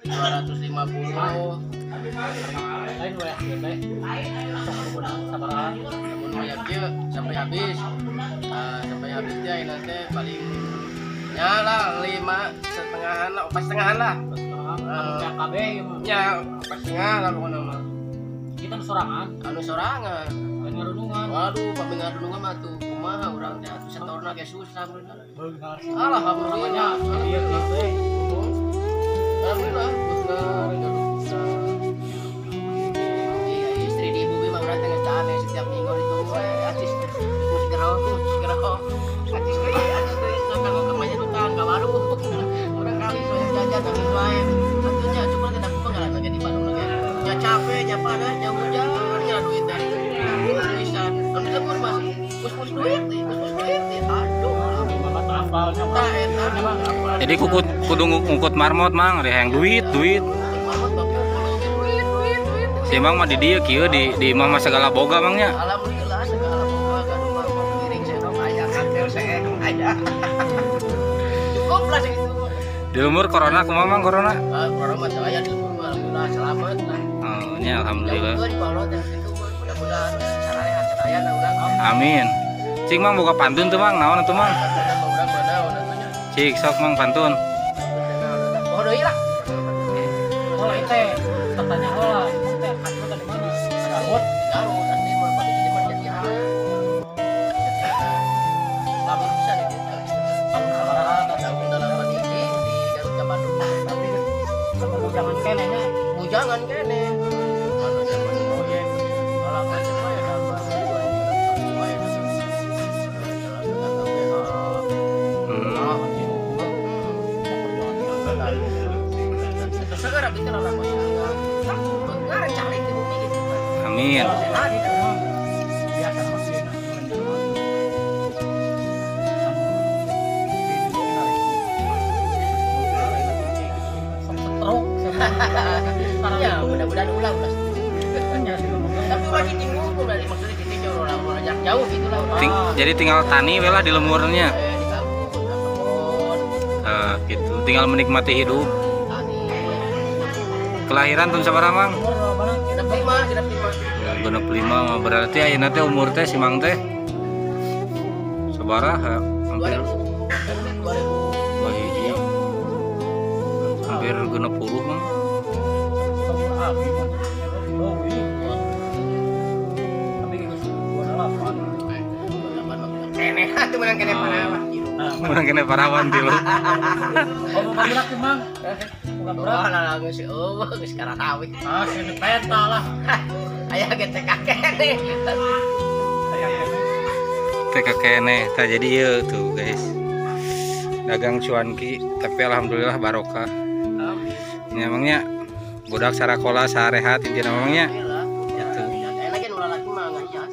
250. Lain we ieu teh. Sok kudu sabaraha. Lamun wayah kieu sampai habis. Sampai habis teh ayeuna teh paling nya lah 5,5-an lah, 4,5-an lah. Anu KB ieu mah. Nya 4,5 lah pokona mah. Kita nu sorangan, Anu sorangan. lain ngarunungan. Waduh, pami ngarunungan mah tuh kumaha urang teh atuh setorna ge susah bener. Beunghar sih. Alhamdulillah. Iya gitu eh. Alhamdulillah, bener. Iya, istri di ibu mah urang teh geus aneh setiap minggu ditunggu we acis mus gero, mus gero. Acis deui, acis deui kanggo ka Majadutan ka warung. Urang kali soalnya jajan nangis wae. Atuh nya cuma teh aku pengalaman ge di Bandung ge. Nya capek, nya panas, nya hujan, nya duit teh. Pisan. Anu lembur mah mus-mus duit, mus-mus duit. Aduh. Bapak apal nya. Tah eta. Jadi kukut kudu ngukut marmot mang, hayang duit, duit. Marmot bapak kalau duit, duit, duit. Si Mang mah di dieu kieu di imah mah segala boga mang nya. Alhamdulillah segala boga gaduh marmot piring sendok aya katel seeng aya. Cukup lah segitu. Di lembur corona kumaha mang corona? Ah, corona mah teu aya di lembur mah alhamdulillah selamat lah. Oh, nya alhamdulillah. Jauhkeun ku Allah teh kitu mudah-mudahan sararehat sadayana urang. Amin. Cing mang boga pantun tuh mang, naon atuh mang? Pantun mah urang mah naon atuh nya. Cik sok mang pantun. Oh deui lah. Oh teh, tanya heula, itu teh asli dari mana? Garut. Garut asli mah pada jadi mah Jatihan. Jatihan. Stabil pisan di dieu. Tahun sabaraha Tahun 8 hiji di Garut ka Bandung. tapi jangan keneh nya. Bujangan keneh. Anu zaman proyek kalau macam mah ya dapat. Amin. Biasa masih Ya, mudah-mudahan ulah ulah. Tapi ulah cicing ngumpul dari maksudnya cicing jauh ulah ulah jarak jauh gitu lah. Jadi tinggal tani we lah di lemurnya. Di kampung, di kebun. Gitu. Tinggal menikmati hidup. Tani. Kelahiran tahun sabaraha mang? 65, 65. 65 mah berarti ayeuna teh umur teh si Mang teh sabaraha? Hampir 2000 2 hiji. Hampir 60 mang. Keneh atuh menang keneh parawan. Menang keneh parawan tilu. Oh, bukan berat tuh, Mang. Bukan berat. Oh, lah geus eueuh geus karawi. Ah, sini peta lah. Aya ge TK keneh. TK keneh. Tah jadi ieu tuh guys. Dagang cuanki tapi alhamdulillah barokah. Ini emangnya budak sarakola sarehat intina emangnya. Gitu. Enak kan ulah laki mah ngahias.